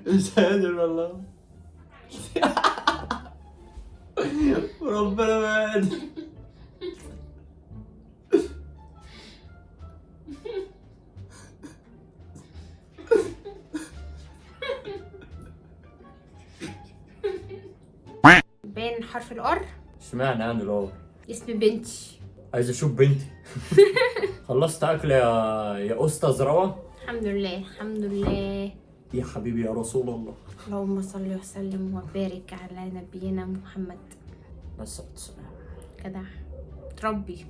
مش قادر والله. وربنا ما قادر. بين حرف ال R. اشمعنى يعني ال R؟ اسم بنتي. عايز اشوف بنتي. خلصت اكل يا استاذ روى؟ الحمد لله الحمد لله. يا حبيبي يا رسول الله. اللهم صل وسلم وبارك على نبينا محمد. بس كده تربي.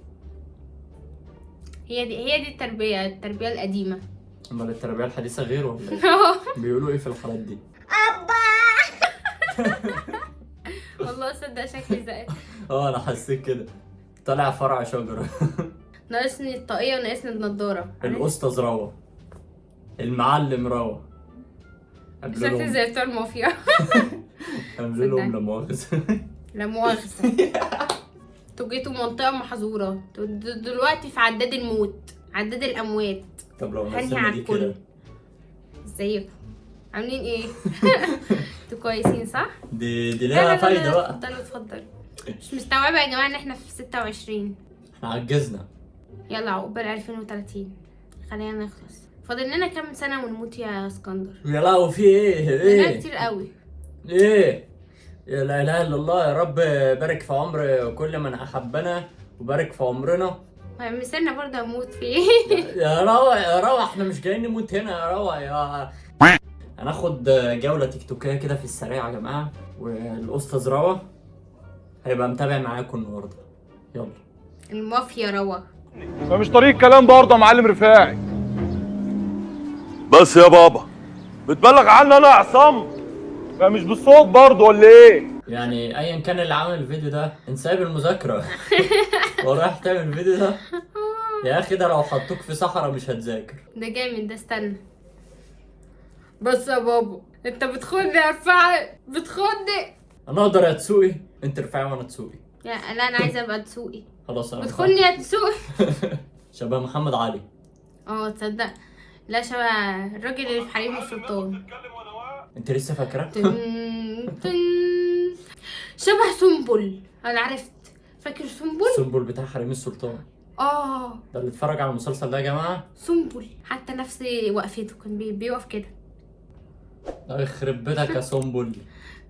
هي دي التربية القديمة. امال التربية الحديثة غير ولا ايه؟ بيقولوا ايه في الحالات دي؟ والله صدق شكلي زي اه انا حسيت كده طالع فرع شجرة. ناقصني الطاقية وناقصني النضارة. الاستاذ روى، المعلم روى. شكلي زي بتوع المافيا. قبل لهم لا مؤاخذة. لا مؤاخذة، انتوا جيتوا منطقة محظورة. انتوا دلوقتي في عداد الموت، عداد الأموات. طب لو هنهي نزلنا على دي الكل. كده. ازيكم عاملين ايه؟ انتوا كويسين صح؟ دي لا ليها لا لا فايدة لا، بقى. اتفضلوا اتفضلوا. مش مستوعبة يا جماعة ان احنا في 26. احنا عجزنا. يلا عقبال 2030 خلينا نخلص. فاضل لنا كام سنة ونموت يا اسكندر؟ يا لهوي في ايه؟ لنا ايه؟ كتير قوي. ايه؟ يا لا اله الا الله. يا رب بارك في عمر كل من احبنا وبارك في عمرنا. مثلنا برضه هموت فيه. يا روى يا روى احنا مش جايين نموت هنا يا روى. يا هناخد جولة تيك توكية كده في السريع يا جماعة، والأستاذ روى هيبقى متابع معاكم النهاردة. يلا المافيا روى. فمش طريق كلام برضه يا معلم رفاعي. بس يا بابا بتبلغ عني انا يا عصام؟ فمش بالصوت برضه ولا ايه؟ يعني ايا كان اللي عمل الفيديو ده انت سايب المذاكرة ورايح تعمل الفيديو ده يا اخي؟ ده لو حطوك في صحراء مش هتذاكر. ده جامد ده. استنى بس يا بابا، انت بتخوني يا رفاعي، بتخوني. انا اقدر اتسوقي، انت رفاعي وانا تسوقي. لا لا انا عايزه ابقى تسوقي. خلاص انا بتخوني يا تسوقي. شبه محمد علي. اه تصدق، لا شبه الراجل اللي في حريم السلطان. انت لسه فاكره؟ تن تن. شبه سنبل. انا عرفت، فاكر سنبل؟ سنبل بتاع حريم السلطان. اه ده اللي اتفرج على المسلسل ده يا جماعة. سنبل حتى نفس وقفته كان بيقف كده. يخرب بيتك يا سنبل.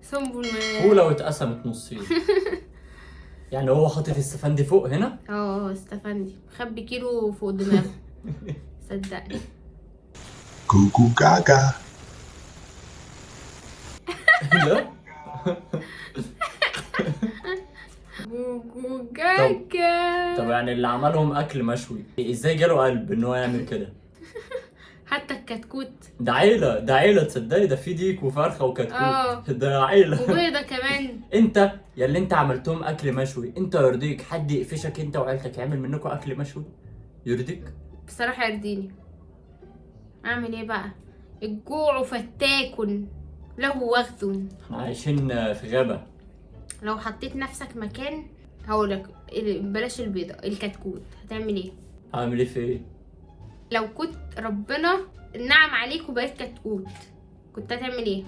سنبل فوله واتقسمت نصين. يعني هو حاطط السفندي فوق هنا؟ اه استفندي مخبي كيلو فوق دماغه. صدقني. Goo goo gaga. لا جوجو جاجا. طب يعني اللي عملهم اكل مشوي ازاي جاله قلب ان هو يعمل كده؟ حتى الكتكوت. ده عيله، ده عيله تصدقي، ده في ديك وفرخه وكتكوت. ده عيله وبيضه كمان. انت يا اللي انت عملتهم اكل مشوي، انت يرضيك حد يقفشك انت وعيلتك يعمل منكم اكل مشوي؟ يرضيك؟ بصراحة يرضيني. اعمل ايه بقى؟ الجوع فتاك له وغد. احنا عايشين في غابه. لو حطيت نفسك مكان، هقولك بلاش البيضة، الكتكوت، هتعمل ايه؟ هعمل ايه في ايه؟ لو كنت ربنا نعم عليك وبقيت كتكوت، كنت هتعمل ايه؟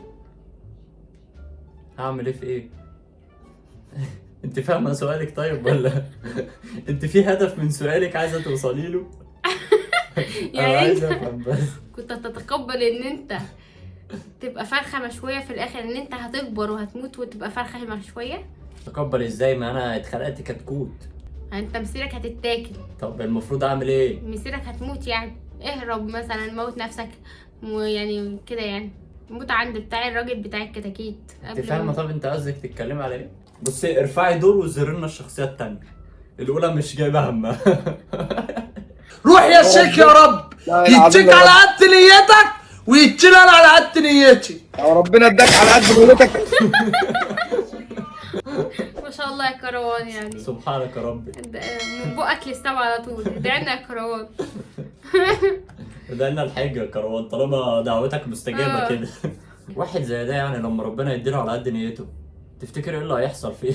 هعمل ايه في ايه؟ انت فاهمه سؤالك طيب ولا انت في هدف من سؤالك عايزه توصلي له؟ انا يعني عايز انت افهم بس. كنت هتتقبل ان انت تبقى فرخة مشوية في الاخر، ان انت هتكبر وهتموت وتبقى فرخة مشوية؟ تقبل ازاي ما انا اتخلقت كتكوت؟ انت مسيرك هتتاكل. طب المفروض اعمل ايه؟ مسيرك هتموت يعني. اهرب مثلا، موت نفسك، يعني كده يعني. موت عند بتاع الراجل بتاع الكتاكيت. انت فاهمه؟ طب انت قصدك تتكلمي على ايه؟ بصي ارفعي دول وزري لنا الشخصية التانية. الاولى مش جايبه همها. روح يا شيخ يا رب يتشيك على قد نيتك ويتشيل انا على قد نيتي. يا ربنا اداك على قد نيتك. ما شاء الله يا كروان يعني. سبحانك يا ربي. من بقك للسما على طول. ادعي لنا يا كروان. ده لنا الحاجة يا كروان طالما دعوتك مستجابة كده. واحد زي ده يعني لما ربنا يديله على قد نيته تفتكر ايه اللي هيحصل فيه؟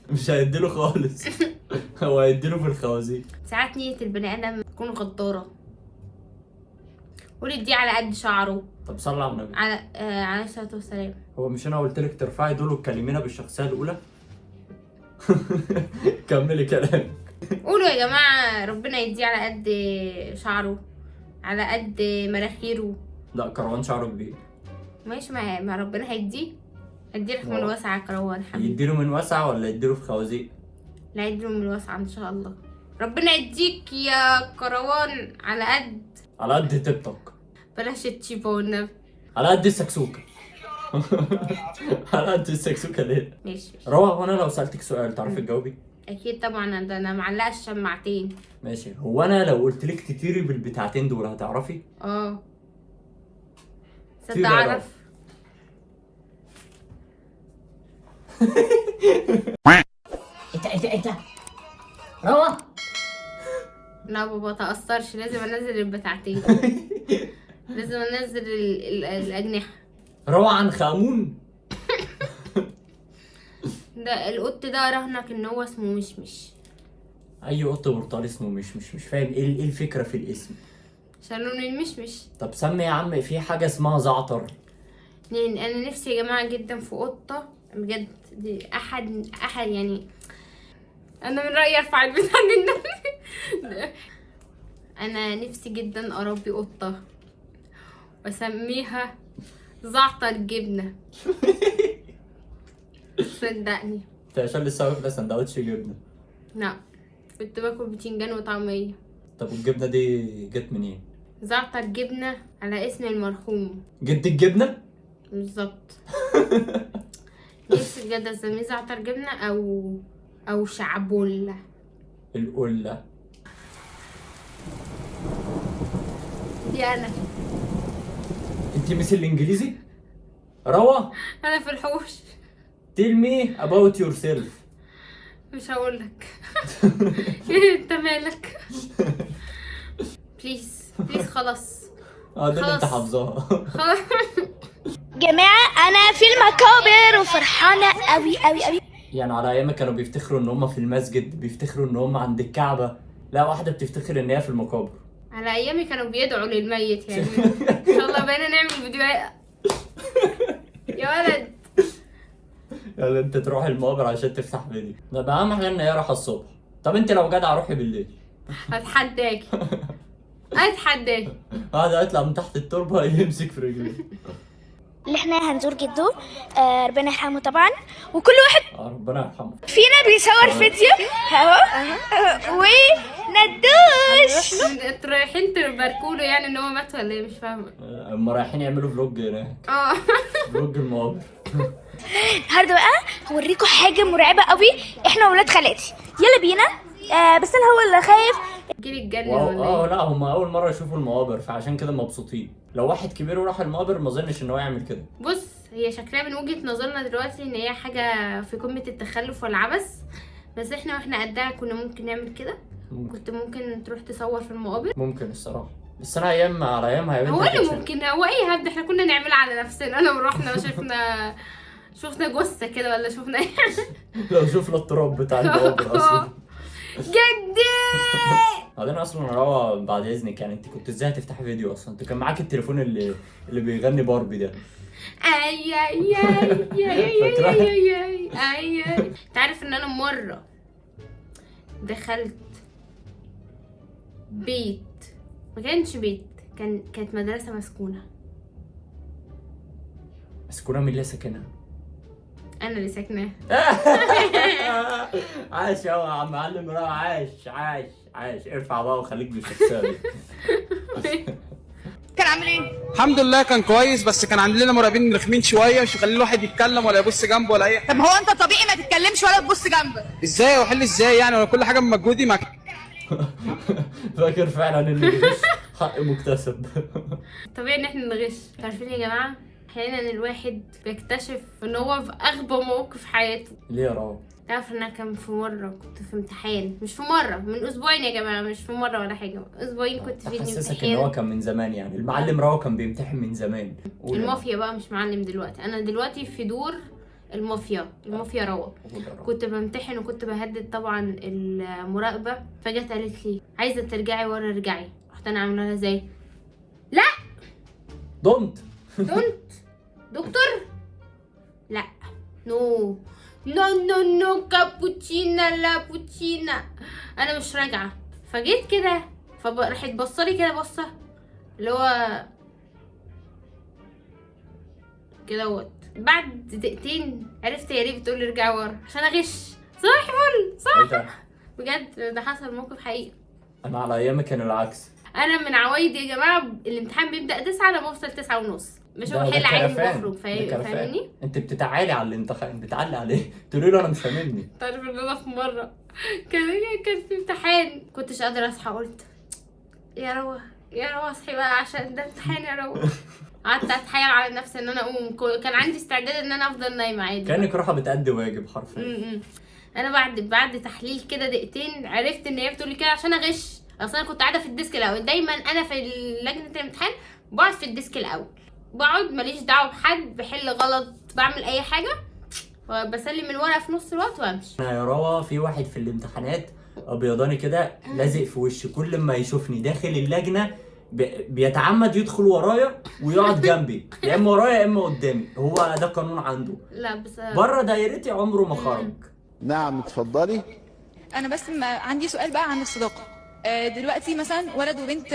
مش هيديله خالص. هو هيديله في الخوازيق. ساعات نية البني ادم تكون غدارة. قولي دي على قد شعره. طب صلي على النبي. على عليه الصلاة والسلام. هو مش انا قلت لك ترفعي دول وتكلمينا بالشخصية الاولى؟ كملي كلامك. قولوا يا جماعة ربنا يديه على قد شعره، على قد مناخيره. لا كروان شعره كبير. ماشي، ما ربنا هيديه، هيديه من واسع يا كروان حبيبي. يديله من واسع ولا يديله في خوازيق؟ لا يديله من واسع ان شاء الله. ربنا يديك يا كروان على قد، على قد تبتك. بلاش التشيبه والنبي. على قد السكسوكه. على قد السكسوكه ليه؟ ماشي. روى، هو انا لو سالتك سؤال تعرفي تجاوبي؟ اكيد طبعا، ده انا معلقه الشماعتين. ماشي، هو انا لو قلت لك تطيري بالبتاعتين دول هتعرفي؟ اه صدق طيري يا اعرف. ايه ده ايه ده ايه ده روى؟ لا بابا تأثرش، لازم انزل البتاعتين. لازم انزل الاجنحة. روى عن خامون. ده القط ده رهنك ان هو اسمه مشمش. اي قط برتقالي اسمه مشمش، مش فاهم ايه الفكرة في الاسم. عشان لون المشمش. طب سمي يا عم، في حاجة اسمها زعتر. لان انا نفسي يا جماعة جدا في قطة بجد، دي احد يعني انا من رايي ارفع البيت عن النبي. انا نفسي جدا اربي قطة واسميها زعتر جبنه. صدقني. انت عشان لسه واكله سندوتش جبنه؟ لا كنت باكل بتنجان وطعميه. طب والجبنه دي جت منين؟ زعتر جبنه على اسم المرحوم جد الجبنة؟ بالظبط. نفسي بجد اسميه زعتر جبنه او شعبولة. القلة دي انا. انت مس الانجليزي؟ روى انا في الحوش. tell me about yourself. مش هقولك. انت مالك؟ please please خلاص. اه ده اللي انت خلاص. حافظاها. خلاص. جماعة أنا في المقابر وفرحانة أوي أوي أوي. يعني على ايام كانوا بيفتخروا ان هم في المسجد، بيفتخروا ان هم عند الكعبة، لا واحدة بتفتخر ان هي في المقابر. على ايامي كانوا بيدعوا للميت يعني. ان شاء الله بقينا نعمل فيديوهات يا ولد. يعني انت تروح المقابر عشان تفتح فيديو؟ ده بقى اهم حاجة ان هي رايحة الصبح. طب انت لو جدع روحي بالليل. اتحداكي اتحداكي. هذا يطلع من تحت التربة يمسك في رجليه. اللي احنا هنزور جده، ربنا يرحمه طبعا، وكل واحد ربنا يرحمه فينا بيصور فيديو اهو وندوش. انتوا رايحين تباركوله يعني ان هو مات ولا ايه؟ مش فاهمه. هم رايحين يعملوا vlog هناك. اه vlog المقابر. النهارده بقى هوريكم حاجة مرعبة قوي، احنا ولاد خالاتي، يلا بينا. بس انا هو اللي خايف. جيل اتجنن ولا ايه؟ لا هم اول مرة يشوفوا المقابر فعشان كده مبسوطين. لو واحد كبير وراح المقابر ما اظنش ان هو يعمل كده. بص هي شكلها من وجهة نظرنا دلوقتي ان هي حاجة في قمة التخلف والعبث، بس احنا واحنا قدها كنا ممكن نعمل كده. كنت ممكن تروح تصور في المقابر. ممكن الصراحة، بس انا ايام على ايامها يا بنت هو اللي ممكن، هو ايه هبد، احنا كنا نعملها على نفسنا لو رحنا وشفنا شفنا جثة كده ولا شفنا ايه. لو شفنا التراب بتاع المقابر اصلا. جدي. بعدين اصلا روى بعد اذنك، يعني انت كنت ازاي هتفتحي فيديو اصلا؟ انت كان معاك التليفون اللي بيغني باربي ده. اي اي اي اي اي اي اي اي. انت عارف ان انا مرة دخلت بيت، ما كانش بيت، كانت مدرسه مسكونة. مسكونة مين اللي ساكنها؟ انا اللي ساكناها. عاش يا عم معلم روى، عاش عاش عاش. ارفع بقى وخليك بالشخصية دي. كان عامل ايه؟ الحمد لله كان كويس، بس كان عندنا مراقبين رخمين شوية، مش مخلين الواحد يتكلم ولا يبص جنبه ولا اي حاجة. طب هو انت طبيعي ما تتكلمش ولا تبص جنبك؟ ازاي واحل ازاي يعني؟ ولا كل حاجة من مجهودي ما فاكر فعلا ان الغش حق مكتسب. طبيعي ان احنا نغش. عارفين يا جماعة احيانا الواحد بيكتشف ان هو في اغبى موقف في حياته. ليه يا روى؟ تعرف ان انا كان في مرة كنت في امتحان، مش في مرة، من اسبوعين يا جماعة، مش في مرة ولا حاجة، اسبوعين كنت في حسسك ان هو امتحان. كان من زمان يعني، المعلم روى كان بيمتحن من زمان. المافيا بقى مش معلم دلوقتي، انا دلوقتي في دور المافيا، المافيا روا. كنت بمتحن وكنت بهدد طبعا المراقبة، فجت قالت لي عايزه ترجعي ورا ارجعي. رحت انا عامله لها ازاي؟ لا don't don't دكتور، لا no no no no كابوتشينا لا بوتشينا، انا مش راجعه. فجيت كده فراحت بصلي كده بصة اللي هو كده وات. بعد دقيقتين عرفت هي ليه بتقول لي ارجعي ورا، عشان اغش. صح فل صح بجد، ده حصل موقف حقيقي. انا على ايامي كان العكس. انا من عوايدي يا جماعة الامتحان بيبدا 9 انا بوصل 9:30، مش بحل عادي بخرج. فاهمني؟ انت بتتعالي على الامتحان، بتعلي عليه، تقولي له انا مش هاممني. تعرف ان انا في مرة كان في امتحان كنتش قادرة اصحى، قلت يا روا يا روا اصحي بقى عشان ده امتحان يا روا. قعدت اتحايل على نفسي ان انا اقوم، كان عندي استعداد ان انا افضل نايمة عادي. كانك راحة بتأدي واجب حرفيا. انا بعد تحليل كده دقيقتين عرفت ان هي بتقولي كده عشان اغش. اصل انا كنت قاعدة في ال desk الاول، دايما انا في لجنة الامتحان بقعد في ال desk الاول، بقعد ماليش دعوه بحد، بحل غلط، بعمل اي حاجة، وبسلم الورقة في نص الوقت وامشي. انا يا روا في واحد في الامتحانات ابيضاني كده لازق في وشي، كل ما يشوفني داخل اللجنة بيتعمد يدخل ورايا ويقعد جنبي، يا اما ورايا يا اما قدامي، هو ده قانون عنده. لا بس بره دايرتي عمره ما خرج. نعم اتفضلي. انا بس عندي سؤال بقى عن الصداقة. دلوقتي مثلا ولد وبنت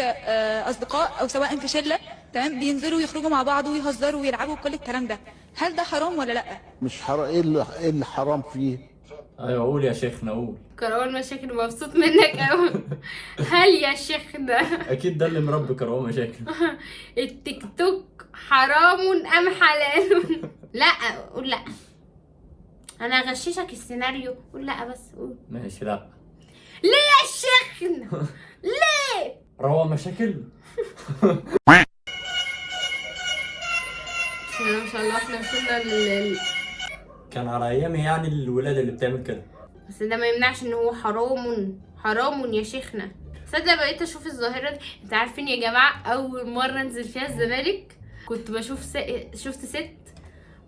اصدقاء او سواء في شله، تمام، بينزلوا يخرجوا مع بعض ويهزروا ويلعبوا كل الكلام ده، هل ده حرام ولا لا؟ مش حرام. ايه اللي حرام فيه؟ ايوه قول يا شيخنا قول. كروان مشاكل مبسوط منك قوي. هل يا شيخنا؟ اكيد ده اللي مربي كروان مشاكل. التيك توك حرام ام حلال؟ لا قول لا، انا هغششك السيناريو. قول لا بس قول. ماشي. لا ليه يا شيخنا؟ ليه؟ روا مشاكل. بسم الله ما شاء الله احنا وصلنا لل كان على ايامي يعني الولاد اللي بتعمل كده، بس ده ما يمنعش ان هو حرام حرام يا شيخنا. صدق بقيت اشوف الظاهرة دي. انت عارفين يا جماعة اول مرة انزل فيها الزمالك كنت بشوف شفت ست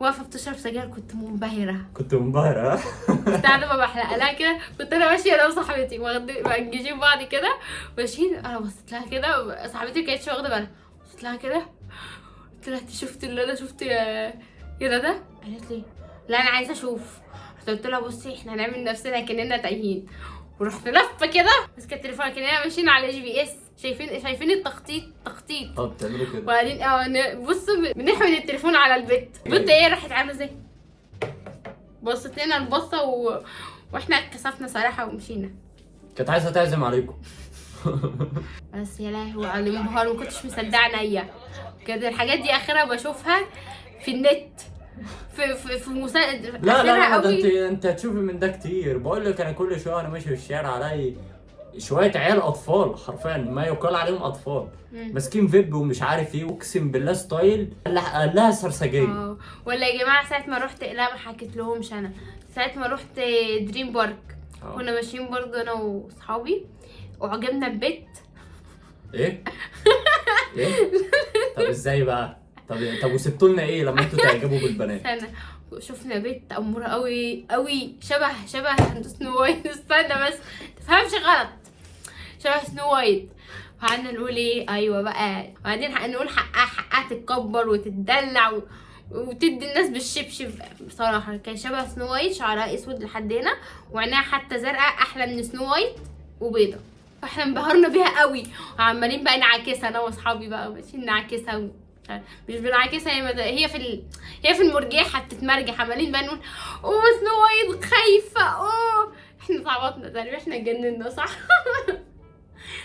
واقفة بتشرب سجاير، كنت منبهره. كنت منبهره. كنت قاعدة بحلق لها كده، كنت انا ماشية انا وصاحبتي مأنججين بعض كده ماشيين، انا بصيت لها كده، صاحبتي ما كانتش واخده بالها، بصيت لها كده قلت لها انت شفت اللي انا شفته يا ندى؟ قالت لي لا انا عايزه اشوف. رحت قلت لها بصي احنا هنعمل نفسنا كاننا تايهين، ورحت لفه كده ماسكه التليفون كاننا ماشيين على GPS، شايفين التخطيط تخطيط. طب تعملوا كده وبعدين بصوا بنحمل التليفون على البت، البت ايه راحت عامله ازاي؟ بصت لنا البصه واحنا اتكسفنا صراحة ومشينا. كانت عايزه تعزم عليكم. بس يا لهوي على الانبهار، ما كنتش مصدقه عينيا كده. الحاجات دي اخرها بشوفها في النت في في في مسا... لا لا لا ده انت هتشوفي من ده كتير. بقول لك انا كل شوية انا ماشي في الشارع علي شوية عيال اطفال حرفيا ما يقال عليهم اطفال ماسكين فيب ومش عارف ايه، اقسم بالله style قال لها سرسجيه. ولا يا جماعة ساعة ما رحت، لا ما حكيت لهمش انا، ساعة ما رحت دريم بارك كنا ماشيين برضه انا واصحابي وعجبنا ببيت. ايه؟ ايه؟ طب ازاي بقى؟ طب وسبتوا لنا ايه لما انتوا تعجبوا بالبنات؟ استنى، شفنا بيت اموره قوي قوي شبه Snow White. استنى بس تفهمش غلط، شبه Snow White. وقعدنا نقول ايه، ايوه بقى، وبعدين نقول حقها تتكبر وتتدلع وتدي الناس بالشبشب. بصراحة كان شبه Snow White، شعرها اسود لحد هنا وعينيها حتى زرقاء احلى من Snow White وبيضه. فاحنا انبهرنا بيها قوي وعمالين بقى نعاكسها انا واصحابي بقى ماشيين نعاكسها مش بنعاكسها، هي هي في المرجحة بتتمرجح، عمالين بقى نقول اوه Snow White خايفة اوه. احنا اتعبطنا تقريبا، احنا اتجننا صح؟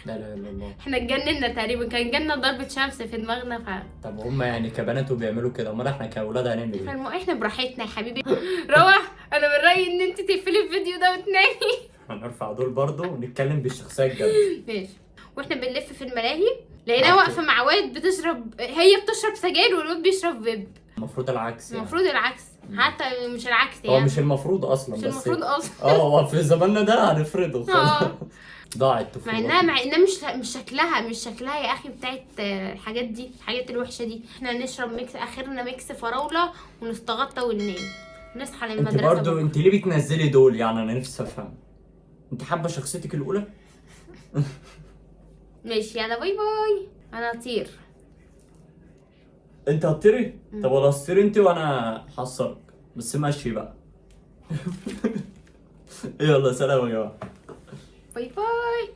لا لا لا الله، احنا اتجننا تقريبا، كان جالنا ضربه شمس في دماغنا. طب هم يعني كبنات وبيعملوا كده، امال احنا كاولاد هنعمل ايه؟ احنا براحتنا يا حبيبي. روح، انا من رايي ان انت تقفلي الفيديو ده وتنامي. هنرفع دول برضه ونتكلم بالشخصية الجد. ماشي. واحنا بنلف في الملاهي لقيناها واقفة مع واد بتشرب، هي بتشرب سجاير والواد بيشرب فيب. المفروض العكس يعني. المفروض العكس، حتى مش العكس يعني، هو مش المفروض اصلا، مش المفروض اصلا. هو في زماننا ده هنفرضه خلاص. ضاعت طفولتنا. مع انها مش شكلها يا اخي بتاعت الحاجات دي، الحاجات الوحشة دي. احنا نشرب mix، اخرنا mix فراوله ونستغطى وننام. نصحى انت للمدرسة برضو بكرة. انت ليه بتنزلي دول يعني؟ انا نفسي افهم، انت حابة شخصيتك الاولى؟ ماشي يلا bye bye، انا هطير. انت هتطيري؟ طب ولا هتطيري انت وانا حصلك، بس ماشي بقى. يلا سلام يا جماعة، bye bye.